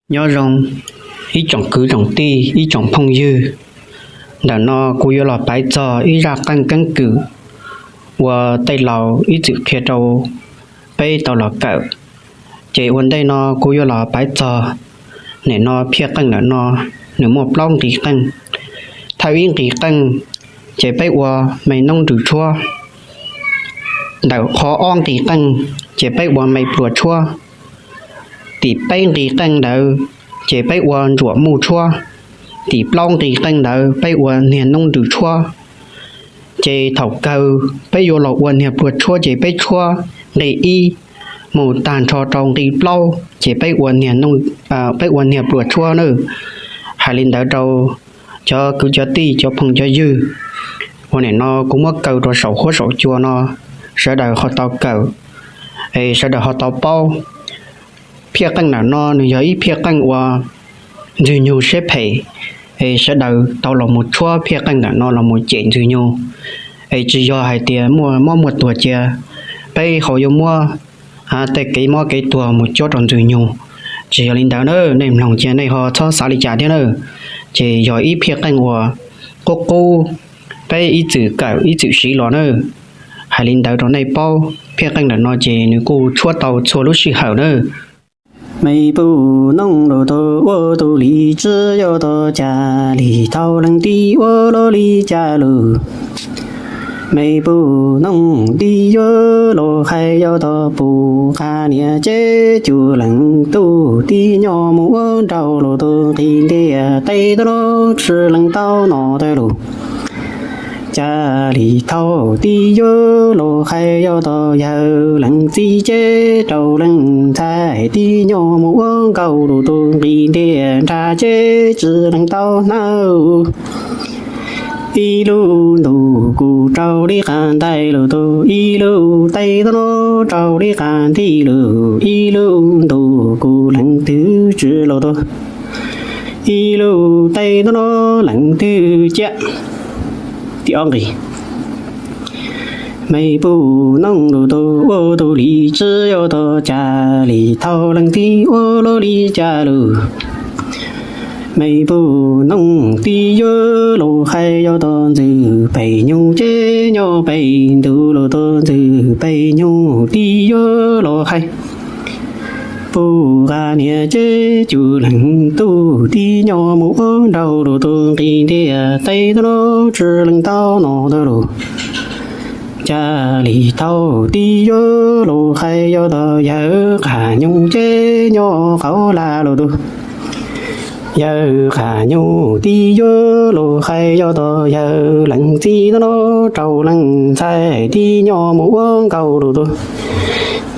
Nyob zoo ib tsoom kwv tsoom tij, ib tsoom phooj ywg. Ntawm no kuv yuav los piav txog ib zaj qeej keeb kwm uas tej laus ib txwm qhia rau peb tau los kawm. Ces ua ntej no kuv yuav los piav txog nim no phiaj qeej ntawm no, nws muaj plaub nqi qeej. Thawj ib nqi qeej ces peb ua me noob nrws tshuab. Ntawm qhov ob nqi qeej ces peb ua me plua tshuab. Tim peb nqi qeej ntawd ces peb ua ntsuam muj tshuab. Tim plaub nqi qeej ntawd peb ua niag noob nrws tshuab. Ces thaum kawg peb yuav los ua niag plua tshuab ces peb tshuab nqi ib mus tag nrho rau nqi plaub ces peb ua niag plua tshuab na. Hais li ntawd rau cov kwv cov tij, cov phooj cov ywg, uas nim no kuv muab kaw rau saum huab saum cua no, sawv daws ho tau kawm, es sawv daws ho tau paub. Phiaj qeej ntawm no nws yog ib phiaj qeej uas Ntxwg Nyoog siab phem, es sawv daws tau los mus tshuab phiaj qeej ntawm no los mus cem Ntxwg Nyoog. Es tsis yog hais tias muaj mob muaj tuag cia, peb ho yuav muab tej kev mob kev tuag mus cuab rau Ntxwg Nyoog. Tsis yog li ntawd na, nej mloog cia nej ho txhob xav li cas thiab na. Ces yog ib phiaj qeej uas qub qub, peb ib txwm kawm ib txwm siv los na. Hais li ntawd rau nej paub, phiaj qeej ntawm no ces nws kuj tshuab tau txhua lub sij hawm na. Me pum noog lus tus ua tus li tswv yog tau cas li thaum leej tij ua los li cas lus. Me pum noog tij yuav los hais yog tau pum qab niam ces cuj leej tub tij nyob mus ua nraug lus tus nqis ntiaj teb tau los tsis leej tau no tau lus. Cas li thaum tij yuav los hais yog tau yawg leej txiv ces rau leej ntxhais tij nyob mus ua nkauj lus tus nqis ntiaj nrag ces tsis leej tau hnawv. Ib lub ntuj kuj raug li qab ntais lus tus, ib lub teb tau los raug li qab nti lus, ib lub ntuj kuj leej twg tsis lus tus, ib lub teb tau los leej twg ciaj. Tim ob nqis. Me pum noog lus tus ua tus li tswv yog tau cas li thaum leej tij ua los li cas lus. Me pum noog tij yuav los hais yog tau ntxwg pem nyuj ces nyob pem ntug lus tus, ntxwg pem nyuj tij yuav los hais. Pum qab niam ces cuj leej tub tij nyob mus ua nraug lus tus nqis ntiaj teb tau los tsis leej tau no tau lus. Cas li thaum tij yuav los hais yog tau yawg qab nyuj ces nyob qauv laj lus tus, yawg qab nyuj tij yuav los hais yog tau yawg leej txiv tau los rau leej ntxhais tij nyob mus ua nkauj lus tus,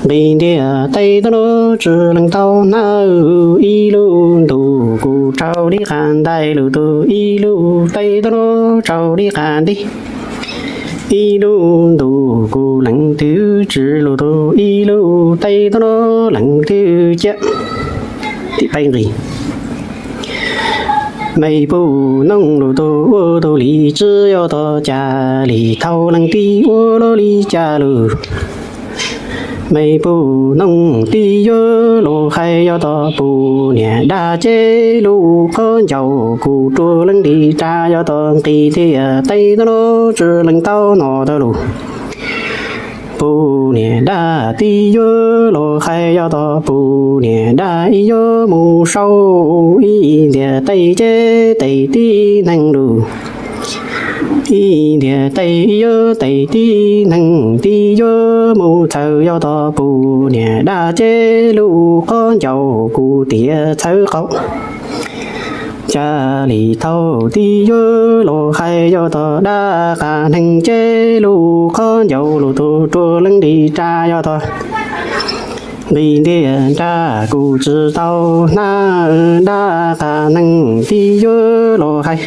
nqis ntiaj teb tau los tsis leej tau hnawv. Ib lub ntuj kuj raug li qab ntais lus tus, ib lub teb tau los raug li qab nti, ib lub ntuj kuj leej twg tsis lus tus, ib lub teb tau los leej twg ciaj. Tim peb nqis. Me pum noog lus tus ua tus li tswv yog tau cas li thaum leej tij ua los li cas lus. Me pum noog tij yuav los hais yog tau pum niam dab ces lub qhov ncauj kuj rua leej li raj yog tau nqis ntiaj teb tau los tsis leej tau no tau lus. Pum niam dab tij yuav los hais yog tau pum niam dab ib yuav mus sau ib ntiaj teb ces tes tib neeg lus. Ib ntiaj teb ib yuav tes tib neeg tij yuav mus txhawv yog tau pum niam dab ces lub qhov ncauj kuj tiav txhawv qauv. Cas li thaum tij yuav los hais yog tau dab qab neeg ces lub qhov ncauj lus tus rua leej li raj yog tau nqis ntiaj nrag kuj tsis tau hnab. Dab qab neeg tij yuav los hais,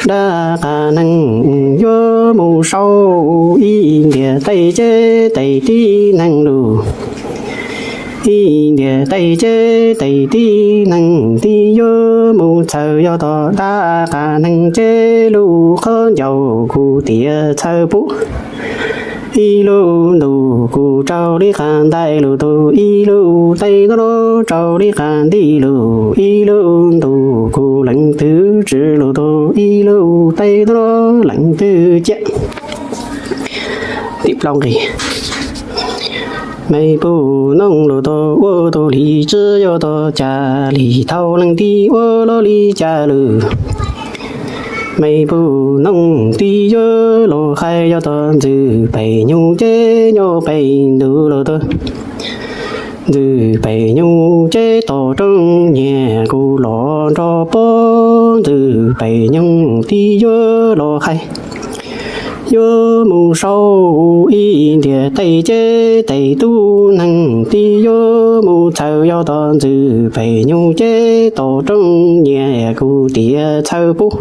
dab qab neeg yuav mus sau ib ntiaj teb ces tes tib neeg lus. Ib ntiaj teb ces tes tib neeg tij yuav mus txhawv yog tau dab qab neeg ces lub qhov ncauj kuj tiav txhawv pum. Ib lub ntuj kuj raug li qab ntais lug tug, ib lub teb ntuj los raug li qab nti lug, ib lub ntuj kuj leej twg tsim lug tug, ib lub teb ntuj los leej twg ciaj. Tim plaub nqe. Mej puj noog lug tug ua tug li tsi yog tog, ca li thaum leej tij ua los li cas lug. Mej puj noog tij yuav lug hais yog tog, ntxwg pem nyug ces nyob pem ntug lug tug. Ntxwg pem nyug ces tom rooj nyias kuj los nrog pog, ntxwg pem nyug tij yuav lug hais. Yuav mus sau ib ntiag tes ces tes tub neeg tij yuav mus txhawb yog tog, ntxwg pem nyug ces tom rooj nyias kuj tiav txhawb pub.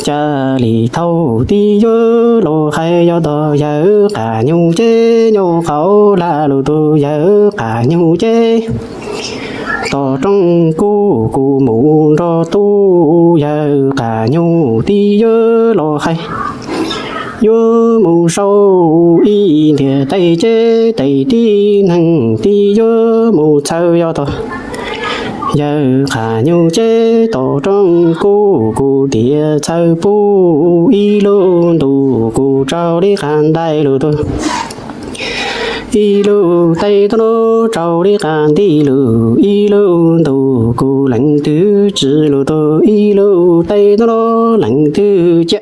Ca li thaum tij yuav lug hais yog tog, yawg qas nyug ces nyob qaum lag lug tug, yawg qas nyug ces tom rooj kuj kuj mus nrog tub, yawg qas nyug tij yuav lug hais. Yuav mus sau ib ntiag tes ces tes tib neeg tij yuav mus txhawb yog tog, yawg qas nyug ces tom rooj kuj kuj tiav txhawb pub, ib lub ntuj kuj raug li qab ntais lug tug, ib lub teb ntuj los raug li qab nti lug, ib lub ntuj kuj leej twg tsim lug tug, ib lub teb ntuj los leej twg ciaj.